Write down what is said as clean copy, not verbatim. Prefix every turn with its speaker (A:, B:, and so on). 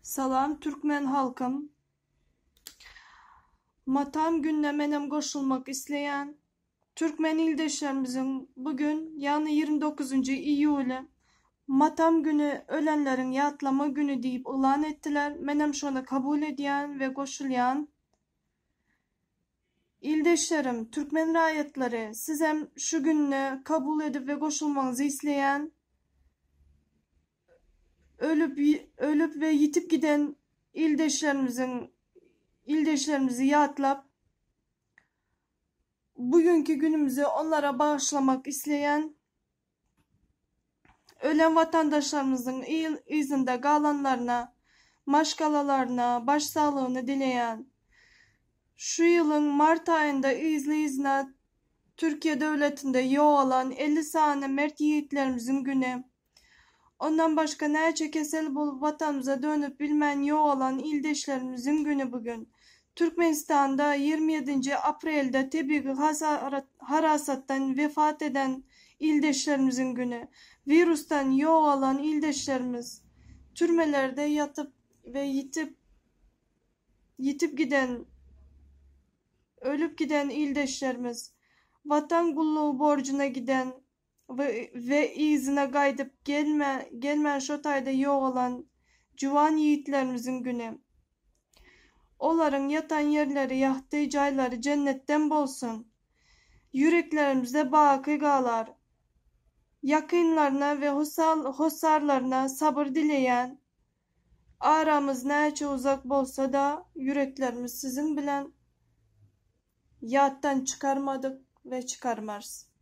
A: Salam Türkmen halkym. Matam gününe menem goşulmak isleýän. Türkmen ildeşlerimiziň bu gün, ýagny 29-njy iýuly matam güni ölenleriň ýatlama güni diýip yglan etdiler. Menem şony kabul edýän we goşulýan. Ildeşlerim, türkmen raýatlary, sizem şu günde kabul edip we goşulmagyňyzy isleýän. Ölüp ölüp we ýitip giden ildeşlerimiziň ildeşlerimizi ýatlap, bugünki günümizi onlara bagyşlamak isleýän. Ölen watandaşlarymyzyň yzynda galanlaryna, maşgalalaryna baş saglygyny dileýän. Şu ýylyň mart aýynda yzly-yzyna Türkiýe döwletinde ýogalan 50 sany mert ýigitlerimiziň güni. Ondan başga näçe kesel bolup watanymyza dönüp bilmän ýogalan ildeşlerimiziň güni bu gün. Türkmenistanda 27-nji aprelde tebigy harasatdan wefat eden ildeşlerimiziň güni. Wirusdan ýogalan ildeşlerimiz, türmelerde ýatyp we ýitip ýitip giden, ölüp giden ildeşlerimiz, Watan gullugy borjuna giden we yzyna gaýdyp gelmän şo taýda ýogalan juwan ýigitlerimiziň güni. Olaryň ýatan ýerleri ýagty, jaýlary jennetden bolsun. Ýüreklerimizde baky galar. Ýakynlaryna we hossarlaryna sabyr dileýän. Aramyz näçe uzak bolsa-da, ýüreklerimiz siziň bilen ýatdan çykarmadyk we çykarmarys.